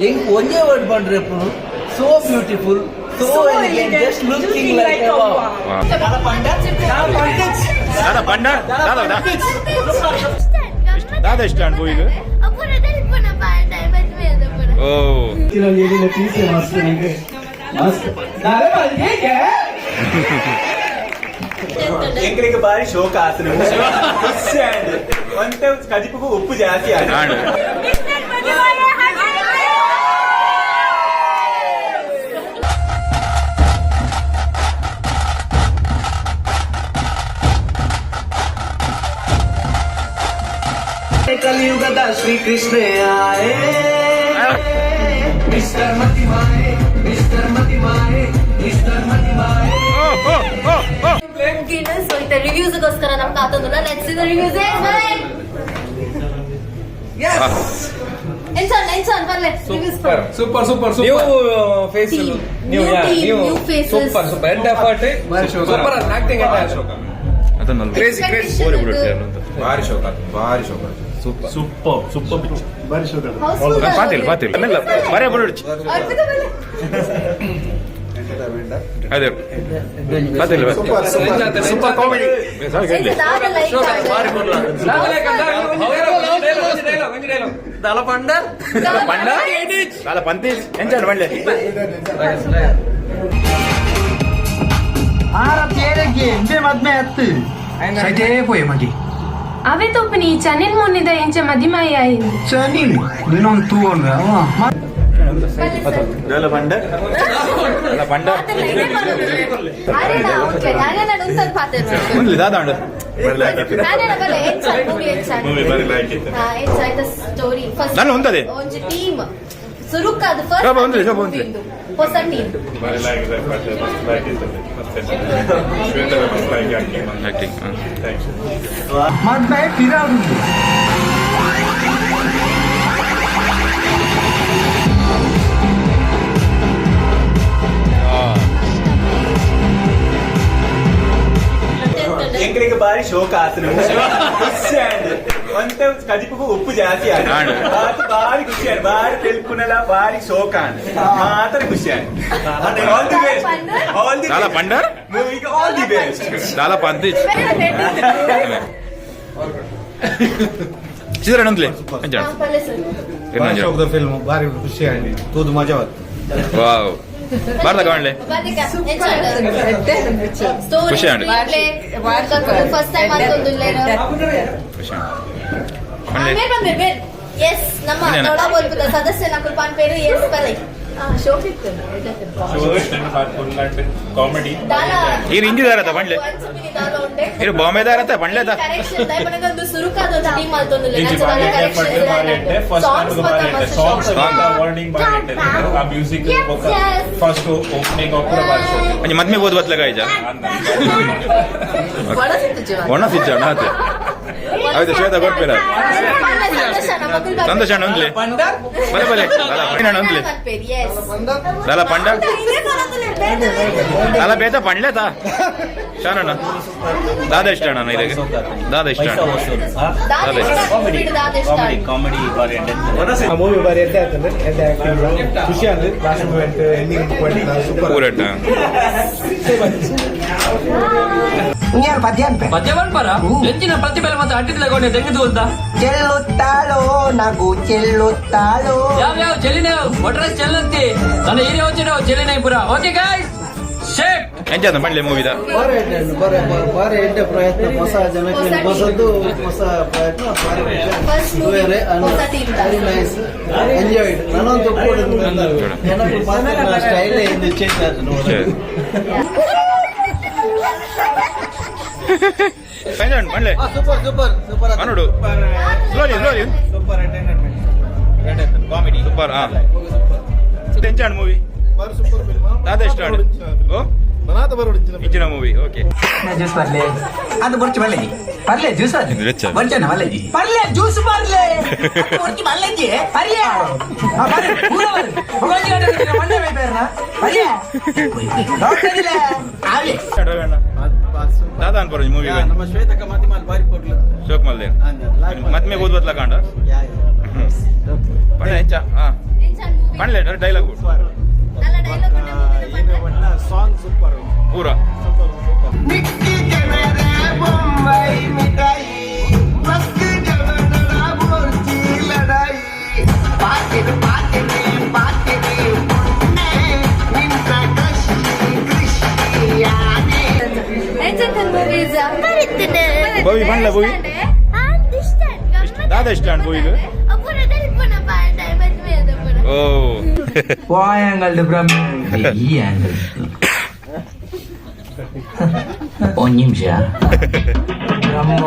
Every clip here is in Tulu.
ಎಂಕ್ ಒಂಜೇ word ಬಂಡ್ರೆ so beautiful, so elegant, just looking like a wow. ದಾದಾ ಪಂಡ ದಾದಾ ದಾದಾ ಇಷ್ಟ ಅಂಡ್ ಮೂವಿಗ್? ಓ. ಎಂಕ್ಲಿಗೆ ಬಾರಿ ಶೋಕ ಆತನು ಖುಷಿ ಆಂಡ್ ಒಂತೆ ಕಜಿಪುಗು ಉಪ್ಪು ಜಾಸ್ತಿ ಆಂಡ್. ಆಂಡ್. ಕಲಿಯುಗದ ಶ್ರೀಕೃಷ್ಣ ಆಯೇ, ಮಿಸ್ಟರ್ ಮತಿಮಾಯೆ, ಮಿಸ್ಟರ್ ಮತಿಮಾಯೆ, ಮಿಸ್ಟರ್ ಮತಿಮಾಯೆ. ಓ ಓ ಓ ಓ. ಸೊ ಇತ್ತ ರಿವ್ಯೂಸ್ಗೋಸ್ಕರ ನಮ್ ಕಾತೊಂದುಲ್ಲ. Let's see the reviews. ಎಂಚನ್ ಎಂಚನ್ ಬರ್ಲೆ reviews. Super super. New face. Team. New New team, new new faces. Super super end effort super acting. ಅದನ್ನ ಕ್ರೇಜಿ ಕ್ರೇಜಿ. ಬೋರಿ ಬಿಡುತ್ತೆ ಅಂತ. ಭಾರಿ ಶೋಕ ಆತು, ಭಾರಿ ಶೋಕ ಆತು. ಸೂಪರ್. Super super. ಪಾತಿಲ್ ಪಾತಿಲ್ ಆಮೇಲೆ ಬರೇ ಬಿಡುಡ್ಚಿ. ಅದೇ ಪಾತಿಲ್. Super comedy. ದಲ ಪಂಡರ್. ಪಂಡ ದಾಲ ಪಂತೀಸ್ ಎಂಚಾಡ್ ಬಂಡ್ಲೆ. ಅವೇ ತೋಪನಿ ಚನಿಲ್ ಮೊನ್ನೆದ ಎಂಚ ಮದಿಮಾಯಿ ಆయింది. ದಾಲ ಪಂಡ. ದಾಲ ಪಂಡ. ಮುಂದ್ಲಿ ದಾದ ಉಂಡು. ಮೂವಿ ಬಾರಿ ಲೈಕ್ ಇತ್ತು. ಸ್ಟೋರಿ ಫಸ್ಟ್ ನಾನು ಉಂತದೆ. ಒಂಜಿ ಟೀಮ್ ಸುರುಕ್ ಅದು ಫಸ್ಟ್ ಶೋಭಾ ಉಂತ್ಲೆ, ಶೋಭಾ ಉಂತ್ಲೆ. ಹೊಸ ಟೀಮ್. ಬಾರಿ ಲೈಕ್ ಇದೆ, ಮಸ್ತ್ ಲೈಕ್ ಇತ್ತು, ಮಸ್ತ್. ಶ್ವೇತ ಮಸ್ತ್ like acting. Acting. Thanks. ಎಂಕ್ಲಿಗೆ ಬಾರಿ ಶೋಕ ಆತನು ಖುಷಿ ಆಂಡ್ ಒಂತೆ ಕಜಿಪುಗು ಉಪ್ಪು ಜಾಸ್ತಿ ಆಂಡ್. ಆಂಡ್. ಬಾರಿ ಬಾರಿ ಖುಷಿ ಆಂಡ್, ಬಾರಿ ತೆಲ್ಪುನಲ ಬಾರಿ ಶೋಕ ಆಂಡ್, ಮಾತ್ರ ಖುಷಿ and. All the best, all the ದಾಲ ಪಂಡರ್. ಮೂವಿಗೆ ಆಲ್ the best. ದಾಲ ಪಂತೀಸ್ ಚಿತ್ರ ಉಂತ್ಲೆ ಎಂಚಾಡ್. ಶೋಕದ ಫಿಲ್ಮ್ ಭಾರಿ ಖುಷಿ ಆಂಡ್ ತೂದು ಮಜಾ ಬತ್ತು. ವಾವ್ ಬಾರ್ದ ಕಾಣ್ಲೆ. ಸ್ಟೋರಿ ಖುಷಿ ಆಂಡ್. ಫಸ್ಟ್ ಟೈಮ್ ಖುಷಿ ಆಂಡ್. ಬಂಡ್ಲೆ. ಎಸ್ ನಮ್ಮ ಇನ್ನೇನು? ತೊಳಬೋಲ್ಪುದ ಸದಸ್ಯ ನಕುಲ್ ಪಾನ್ ಪೇರು ಎಸ್ ಬಲೆ ಕಾಮಿಡಿ. ಈರ್ ಹಿಂದಿದಾರತ ಬಂಡ್ಲೆ. ಈರ್ ಬಾಂಬೆದಾರತ ಬಂಡ್ಲೆತ. ಕರೆಕ್ಷನ್ ಒಂದು ಸುರುಕಾದ ಒಂದು ಟೀಮ್ ಅಲ್ತೊಂದುಲ್ಲ. Songs Song. Warning ಬಾರಿ, ಆ ಮ್ಯೂಸಿಕ್ ಫಸ್ಟ್ ಓಪನಿಂಗ್ ಪೂರ ಬಾರಿ ಶೋಕ. ಒಂಜಿ ಮದ್ಮೆ ಬೋದು ಬತ್ಲಗ ಐಜ ಒಣ ಸಿಚ್ಚ ಅಣ್ಣ ಆಯ್ತು ಶ್ವೇತಾ ಕೊಟ್ಪೇರ. ಸಂತೋಷ ಅಣ್ಣ ಉಂತ್ಲೆ. ಬಲೆ ಬಲೆ ದಾಲ ಪಂಡ ಅಣ್ಣ ಉಂತ್ಲೆ. ದಾಲ ಪಂಡ ದಾಲ ಬೇತ ಪಂಡ್ಲೆತ ಶಾನಣ್ಣ ದಾದ ಇಷ್ಟ ಅಣ್ಣ ಇದಕ್ಕೆ ದಾದ ಇಷ್ಟ ಅಣ್ಣ ದಾದ ಇಷ್ಟ. ಕಾಮಿಡಿ ಬಾರಿ. ಮೂವಿ ಬಾರಿ ಎಡ್ಡೆ ಆತಂದ್ರೆ ಎಡ್ಡೆ ಆಕ್ಟಿಂಗ್ ಖುಷಿ ಆಂಡ್ ಲಾಸ್ಟ್ ಮೂಮೆಂಟ್ ಎಂಡಿಂಗ್ ಸೂಪರ್. ಪೂರೆಟ್ಟ. ಪದ್ಯವನ್ ಪರ ಎಂಚಿನ ಪ್ರತಿಭೆ ಮತ್ತೆ ಅಟ್ಟಿದ ಗೊಂಡೆ ತೆಗೆದು ಅಂತ. ಚೆಲ್ಲುತ್ತಾಳೋ ನಗು ಚೆಲ್ಲುತ್ತಾಳೋ. ಯಾವ ಯಾವ ಚೆಲ್ಲಿನ ಒಟ್ರೆ ಚೆಲ್ಲಂತಿ ನನ್ನ ಏರಿಯಾ వచ్చిన ಚೆಲ್ಲಿನ ಪುರ. ಓಕೆ ಗೈಸ್ ಶೇಟ್. ಎಂಚಾದ ಬಂಡ್ಲೆ ಮೂವಿದ? ಬಾರಿ ಎಡ್ಡೆ ಉಂಡು, ಬಾರಿ ಬಾರಿ ಎಡ್ಡೆ ಪ್ರಯತ್ನ, ಹೊಸ ಜನಕ್ಕೆ ಹೊಸದು ಹೊಸ ಪ್ರಯತ್ನ ಬಾರಿ. First movie, ಹೊಸ team. Very nice, enjoyed. ನಾನೊಂದು ಜನಕ್ಕೆ ಸ್ಟೈಲ್ ಏನು ಚೇಂಜ್ ಆಯ್ತು ನೋಡಿ. ಎಂಚಾಂಡ್ ಬಂಡ್ಲೆ? Super super super. ಅನುಡು slowly slowly. Super entertainment. Comedy super. ಹಾ ಎಂಚಾಂಡ್ ಮೂವಿ ದಾದ ಇಷ್ಟ ಅಂಡ್ ಓ ಇಂಚಿನ ಮೂವಿ ಓಕೆ. ಜ್ಯೂಸ್ ಬರ್ಲೆ ಅದು ಬೊರ್ಚಿ ಬರ್ಲೆಜಿ ಪರ್ಲೆ ಜ್ಯೂಸ್ ಅದು. ಇದು ವೆಚ್ಚ. ಬರ್ಚನ ಬರ್ಲೆಜಿ ಪರ್ಲೆ ಜ್ಯೂಸ್ ಬರ್ಲೆ ಅದು ಬೊರ್ಚಿ ಬರ್ಲೆಜಿ ಪರ್ಲೆ ಪರ್ಲೆ ದಾದ ಅನ್ಪರ ಮೂವಿ? ನಮ್ಮ ಶ್ವೇತಕ್ಕ ಮತಿ ಮಾಲ್ ಬಾರಿ ಕೊಡ್ಲು. ಶೋಕ್ ಮಲ್ದೆ ಮದ್ಮೆ ಬೋದು ಬತ್ಲ ಕಾಂಡ ಪಂಡ ಎಂಚ ಹಾ. ಪಂಡ್ಲೆ ಡೈಲಾಗ್. ನಲ್ಲ ಡೈಲಾಗ್. Song super. ಪೂರ. ಮೂವೀಸ್. ಭವಿ ಪಂಡ್ಲ ಭವಿ. ದಾದ ಇಷ್ಟ ಅಂಡ್ ಭವಿಗ್? ಓ. ಆಂಗಲ್ ಭ್ರಮೆ ಈ ಆಂಗಲ್ ಒಂದ್ ನಿಮಿಷ ಬ್ರಹ್ಮ.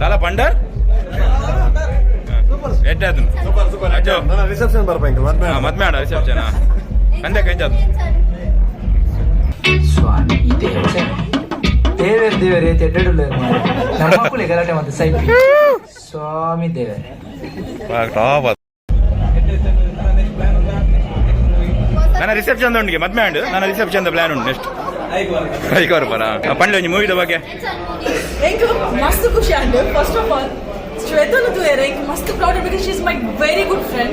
ದಾಲ ಪಂಡರ್ ಎಡ್ಡೆ. ಅಜ್ಜೋ. ರಿಸೆಪ್ಷನ್ ಬರ್ಬೇಕು ಮದ್ವೆ. ಮದ್ಮೆ ಆಡ ರಿಸೆಪ್ಷನ್ ಅಂದೆ ಕಂಜಾತ್. ಸ್ವಾಮಿ ದೇವ ದೇವೇರ್ ದೇವೇರ್ ಏತ್ ಎಡ್ಡೆಡುಲ್ಲ ನಮ್ಮ ಮಕ್ಕಳಿಗೆ ಗಲಾಟೆ ಮತ್ತೆ ಸೈಪಿ ಸ್ವಾಮಿ ದೇವರೇ. ಟಾಪ್. ನನ್ನ ರಿಸೆಪ್ಷನ್ ಉಂಡಿಗೆ ಮದ್ಮೆ ಉಂಡು. ನನ್ನ ರಿಸೆಪ್ಷನ್ ಪ್ಲಾನ್ ಉಂಟು ನೆಕ್ಸ್ಟ್. ಐಕೋರ್ ಪರ ಪಂಡ್ಲೆ ಒಂಜಿ ಮೂವಿದ ಬಗ್ಗೆ. ಎಂಕ್ ಮಸ್ತ್ ಖುಷಿ ಆಂಡ್. First of all ಶ್ವೇತನು ತೂಯರೆ ಎಂಕ್ ಮಸ್ತ್ proud because she is my very good friend.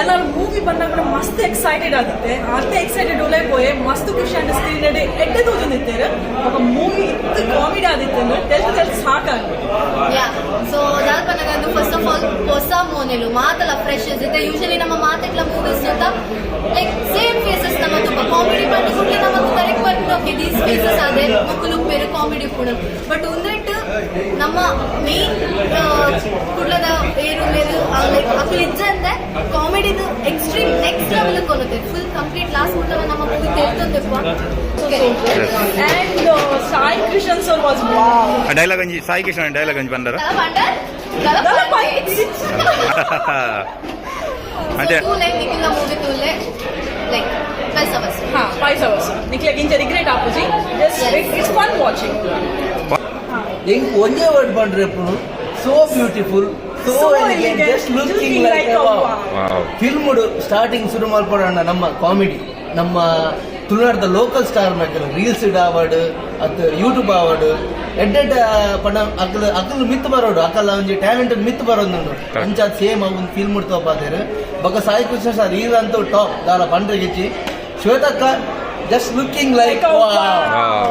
ಎಲ್ಲರೂ ಮೂವಿ ಬಂದಾಗ ಕೂಡ ಮಸ್ತ್ ಎಕ್ಸೈಟೆಡ್ ಆಗುತ್ತೆ. ಅತ್ತೆ ಎಕ್ಸೈಟೆಡ್ ಉಲೈ ಪೋಯೆ ಮಸ್ತ್ ಖುಷಿ ಆಂಡ್. ಸ್ಕ್ರೀನ್ ಎಡ್ಡೆ ತೋಜೊಂದಿತ್ತೇರು. ఒక ಮೂವಿ ಇತ್ತು ಕಾಮಿಡಿ ಆದಿತ್ತು. ತೆಲ್ತ್ ತೆಲ್ತ್ ಸಾಕಾಗ. ಯಾ, ಸೊ ದಾಲ್ಪನಗಂದು first of all ಹೊಸ ಮೋನೆಲು ಮಾತಲ್ಲ ಫ್ರೆಶ್ ಇರುತ್ತೆ. ಯೂಶಲಿ ನಮ್ಮ ಮಾತೆಟ್ಲ ಮೂವೀಸ್ ಅಂತ like same faces ನಮ್ಮ ತುಂಬ ಕಾಮಿಡಿ ಬಂದು ಕೂಡಲೇ ನಮ್ಮ ಕರೆಕ್ಟ್ ಬಂದು okay these faces ಅದೇ ಮಕ್ಕಳು ಬೇರೆ ಕಾಮಿಡಿ ಕೂಡ. ಬಟ್ ಒಂದೆಟ್ಟು ನಮ್ಮ ಮೇನ್ ಕುಡ್ಲದ ಏರು ಮೇರು ಲೈಕ್ ಅಕ್ಲು ಇಜ್ಜಂದೆ ಕಾಮಿಡಿದು extreme next level ಕೊನುತ್ತೆ. Full complete last ಮುಟ್ಟ ನಮ್ಮ ಮೂವಿ ತೆಲ್ತೊಂದಿಪ್ಪ. And Sai Krishan sir was wow. Dialogue ಒಂಜಿ, ಸಾಯಿ ಕೃಷ್ಣ ಡೈಲಾಗ್ ಒಂಜಿ ಬಂದರ. ದಲ అంటే ತೂಲೆ ನಿಖಿಲ್ನ ಮೂವಿ ತೂಲೆ ಲೈಕ್ 5 ಅವರ್ಸ್. ಹಾ, 5 ಅವರ್ಸ್ ನಿಕ್ಲೆಗ್ ಇಂಚ ರಿಗ್ರೆಟ್ ಆಪುಜಿ. It's fun watching. ಎಂಕ್ ಒಂಜೇ word ಪಂಡ್ರೆ so beautiful, so So elegant, elegant, just looking like a wow. Film starting ಶುರು ಮಲ್ಪಡೋಣ. ನಮ್ಮ ಕಾಮಿಡಿ ನಮ್ಮ ತುಳುನಾಡ್ದ local star maker reels award ಅತ್ ಯೂಟ್ಯೂಬ್ ಅವಾರ್ಡ್ ಎಡ್ಡೆಡ್ ಪಂಡ ಅಕಲ್ ಅಕಲ್ ಮಿತ್ ಬರೋಡು ಅಕಲ್ ಒಂಜಿ ಟ್ಯಾಲೆಂಟ್ ಮಿತ್ ಬರೋದುಂಡು. ಅಂಚ ಸೇಮ್ ಒಂದು ಫಿಲ್ಮ್ ತೋಪಾದೇರು. ಬೊಕ ಸಾಯಿ ಕೃಷ್ಣ ಸರ್ ಈರ್ ಅಂತೂ ಟಾಪ್. ದಾಲ ಪಂಡ್ರೆ ಗಿಚ್ಚಿ ಶ್ವೇತಕ್ಕ just looking like.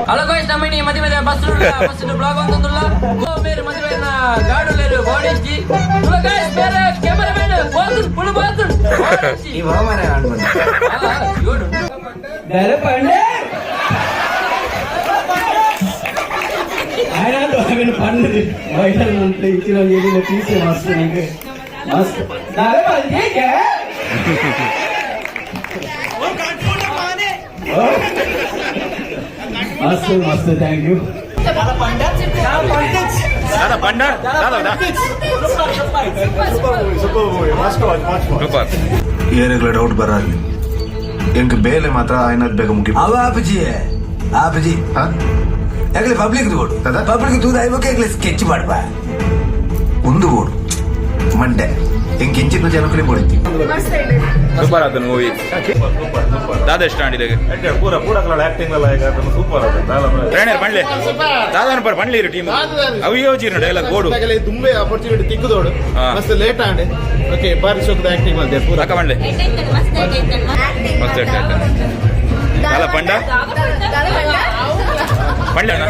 Hello guys, ನಮ್ಮ ಇನಿ ಮದುವೆ bus bus blog ಒಂದೊಂದುಲ್ಲ ಬೇರೆ ಮದುವೆ ಗಾಡು ಲೇರು ಬಾಡಿ ಗೈಸ್. ಬೇರೆ ಕ್ಯಾಮರಾಮನ್ ಬಾತು ಫುಲ್ ಬಾತು. ಈ ವಾಮನ. ಏಳು. ಮಸ್ತ್ ಮಸ್ತ್, thank you. ದಾದಾ ಬಂಡಾರ್ ದಾದಾ. ಸೂಪರ್. ಏರೆಗ್ಲ ಡೌಟ್ ಬರಲಿ, ಎಂಕ್ ಬೇಲೆ ಮಾತ್ರ ಆಯ್ನದ್ ಬೇಗ ಮುಗಿ. ಅವ ಆಪುಜಿ ಆಪುಜಿ. ಹಾ? ಯಾಕಲೆ ಪಬ್ಲಿಕ್ ಬೋಡು. ಅದ? ಪಬ್ಲಿಕ್ ತೂದು ಐವಕ್ಕೆ ಯಾಕಲೆ ಸ್ಕೆಚ್ ಮಾಡ್ಬಾ. ಒಂದು ಬೋಡು ಮಂಡೆ ಎಂಕ್ ಇಂಚಿನ ಜನಕ್ಕಲೇ ಬೋಡಿತ್ತಿ. ಸೂಪರ್ ಆತನ ಮೂವಿ. ದಾದಾ ಇಷ್ಟ ಆಂಡ್ ಇದಕ್ಕೆ? ಪೂರ ಪೂರ ಆಕ್ಟಿಂಗ್ ಎಲ್ಲ ಈಗ ಸೂಪರ್. ಟ್ರೈನರ್ ಪಂಡ್ಲೆ ದಾದಾನ ಪರ್ ಪಂಡ್ಲೆ ಇರು ಟೀಮ್ ಅವು ಯೋಚಿರು ಡೈಲಾಗ್ ಬೋಡು. ದುಂಬೆ ಆಪರ್ಚುನಿಟಿ ತಿಕ್ಕದೋಡು. ಮಸ್ತ್ late and okay ಬಾರಿ ಶೋಕದ ಆಕ್ಟಿಂಗ್ ಮಾಡ್ದೆ ಪೂರ. ಅಕ್ಕ ಪಂಡ್ಲೆ. ಮಸ್ತ್ ಎಡ್ಡೆ ಆಯ್ತು. ದಾಲ ಪಂಡ? ಪಂಡ್ಲೆ ಅಣ್ಣ.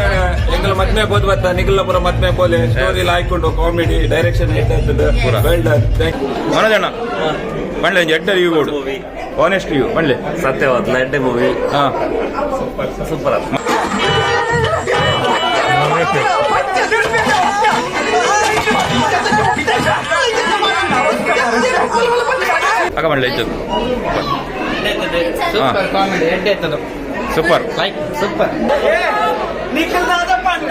ಎಂಗಲ ಮದ್ಮೆ ಬೋದು ಬತ್ತ ನಿಖಿಲ್ನ ಪೂರ ಮದ್ಮೆ ಪೋಲೆ ಸ್ಟೋರಿ ಹಾಕೊಂಡು ಕಾಮಿಡಿ ಡೈರೆಕ್ಷನ್ ಪೂರ. Well done, thank. Manoj ಅಣ್ಣ ಪಂಡ್ಲೆ ಒಂಜಿ ಎಡ್ಡೆ ರಿವ್ಯೂ ಬೋಡು, ಆನೆಸ್ಟ್ ರಿವ್ಯೂ ಪಂಡ್ಲೆ. ಸತ್ಯವಾದ ಎಡ್ಡೆ ಮೂವಿ. ಸೂಪರ್. ಅಕ್ಕ ಪಂಡ್ಲೆ ಇಚ್ಚದು. ಸೂಪರ್ ಕಾಮಿಡಿ ಎಡ್ಡೆ ಇತ್ತದು. Super. Like super. Nikhil ದಾದ ಪಂಡ.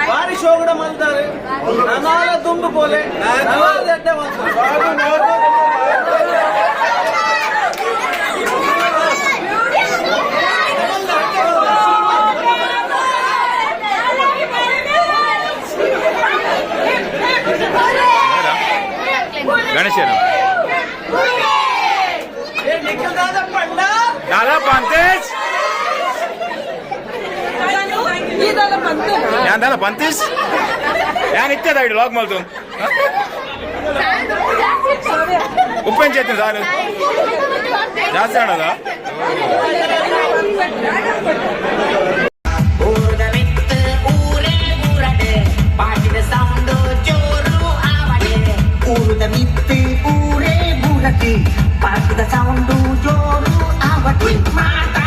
ಬಾರಿ ಶೋಗಡ ಮಲ್ತಾರೆ ನನಾಲ ದುಂಬು ಪೋಲೆ ನನಾಲ ಎಡ್ಡೆ ಮಲ್ತಾರೆ. ಗಣೇಶನ. ದಾದ ಪಂತೇಶ್? ಯಾನ್ ದಾದ ಪಂತೇಶ್? ಯಾನ್ ಇತ್ತದ ಇಡು ಲಾಗ್ ಮಲ್ತು ಉಪ್ಪೆಂಚ ಐತೆ ಸಾರು ಜಾಸ್ತಿ ಆಡೋದ. ಊರದ ಮಿತ್ತು ಊರೇ ಬೂರಟು ಪಾಟದ ಸೌಂಡು ಜೋರು ಆವಟು ಮಾತ.